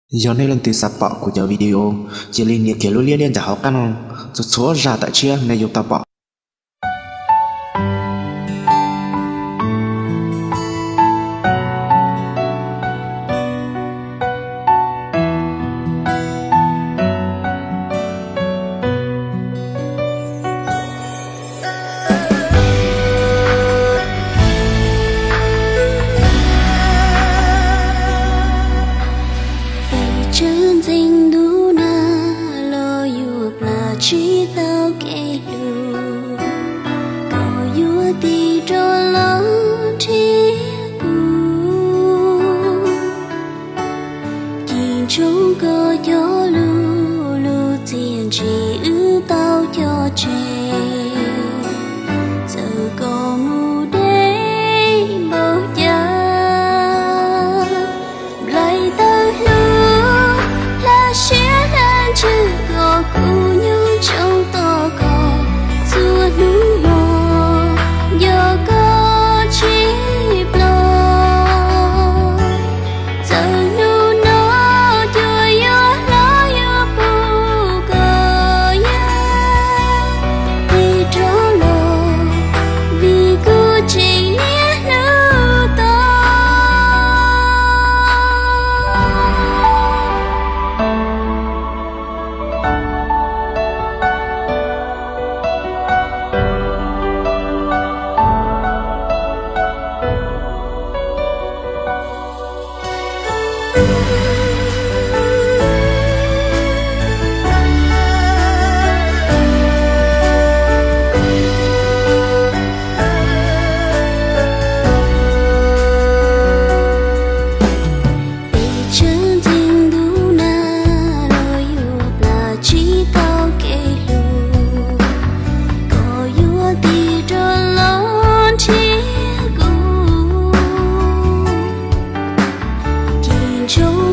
Yog nej leej twg xav pom kuv cov video, cia li nias kiag lub liab liab ntawm hauv qab no, txhua txhua zaj tawm tshiab nej yuav tau pom. Peb tsev ntxeev ntuj na los yuav plam tsis tau kev hlub, koj yuav tig rov los nrhiav kuv. Cim ntsoov koj cov lus, lub txiaj ntsim wb tau cog tseg, txawm koj mus deb npaum cas. Nplaim tawm hlub, hla siab hla ntsws kom kuv nyob ntsoov tos koj txhua hnub los, nco koj tsis ploj. Txawm hnub no cuag yuav hlob yuav pub koj yam tig rov los, vim kuv tseem niaj hnub tos. Peb tsev ntxeev ntuj na los yuav plam tsis tau kev hlub, koj yuav tig rov los nrhiav kuv. Cim ntsoov